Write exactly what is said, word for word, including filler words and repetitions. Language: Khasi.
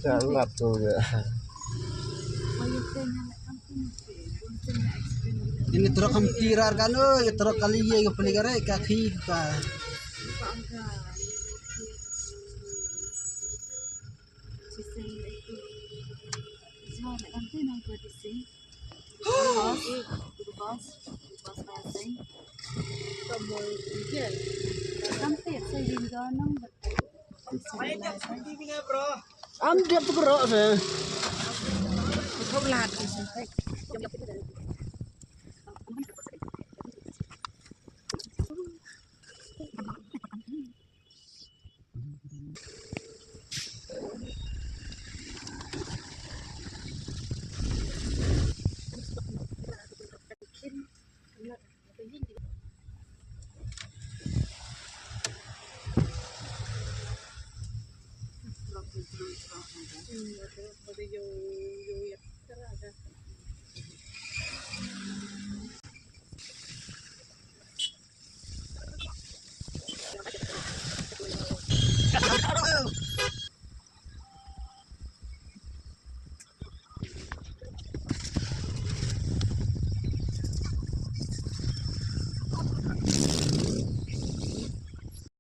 Ka lat tu ga. Ini truk hampir arkan oi, truk kali ye ke peli gare kaki ka. Am dep kro se.